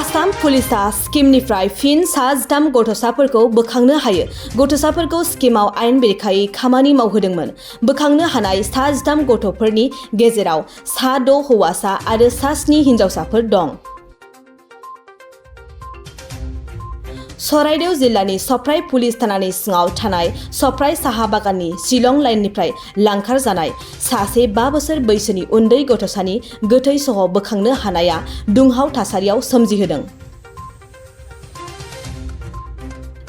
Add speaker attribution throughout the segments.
Speaker 1: आसाम पुलिसा स्किमनिफ्राय फिन सा-13 गथ'साफोरखौ बोखांनो हायो। गथ'साफोरखौ स्किमाव आयेन बेरेखायै खामानि मावहोदोंमोन। बोखांनो हानाय सा-13 गथ'फोरनि गेजेराव सा-6 हौवासा आरो सा-7 हिनजावसाफोर दं। चराइदेउ जिल्लानि सफ्राइ पुलिस थानानि सिङाव थानाय सफ्राइ साहा बागाननि शिलं लाइननिफ्राय लांखार जानाय सासे 5 बोसोर बैसोनि उन्दै गथ'सानि गोथै सह बोखांनो हानाया दुंहाव थासारियाव सोमजिहोदों।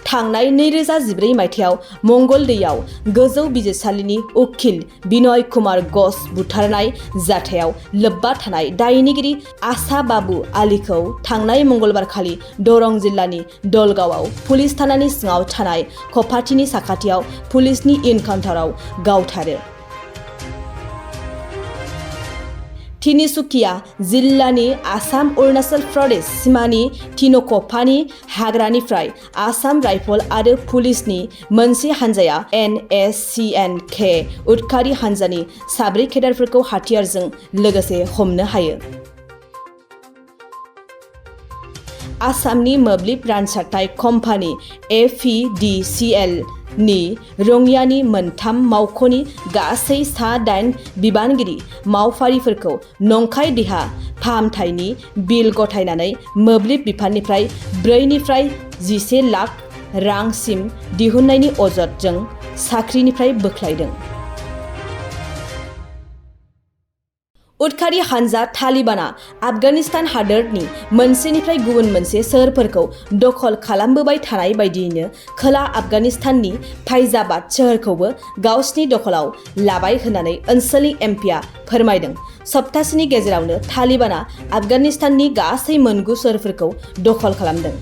Speaker 1: थांनाय 2014 मायथाइयाव मंगलदैयाव गोजौ बिजिरसालिनि उखिल बिनय कुमार घोष बुथारनाय जाथायाव लोब्बा थानाय दायनिगिरि आसा बाबु आलीखौ थांनाय मंगलबारखालि दरं जिल्लानि दलगावआव पुलिस थानानि सिङाव थानाय खपाटिनि साखाथियाव पुलिसनि इनकाउन्टाराव गावथारो। तिनिसुकिया जिल्लानि आसाम अरुणाचल प्रदेश सिमानि तिनक'फानि हाग्रानिफ्राय आसाम राइफल आरो पुलिसनि मोनसे हानजाया NSCN-K उदखारि हानजानि 4 केडारफोरखौ हाथियारजों लोगोसे हमनो हायो। आसामनि मोब्लिब रानसारथाय कम्पानि APDCL नि रङियानि मोनथाम मावख'नि गासै सा-8 बिबानगिरि मावफारिफोरखौ नंखाय देहा फाहामथायनि बिल गथायनानै मोब्लिब बिफाननिफ्राय 4 निफ्राय 11 लाख रांसिम दिहुननायनि अजदजों साख्रिनिफ्राय बोख्लायदों। उदखारि हानजा तालिबानआ आफगानिस्तान हादोरनि मोनसेनिफ्राय गुबुन मोनसे सोहोरफोरखौ दखल खालामबोबाय थानाय बायदियैनो खोला आफगानिस्ताननि फायजाबाद सोहोरखौबो गावसिनि दखलाव लाबाय होननानै ओनसोलनि एमपिआ फोरमायदों। सप्तासेनि गेजेरावनो तालिबानआ आफगानिस्ताननि गासै मोनगु सोहोरफोरखौ दखल खालामदों।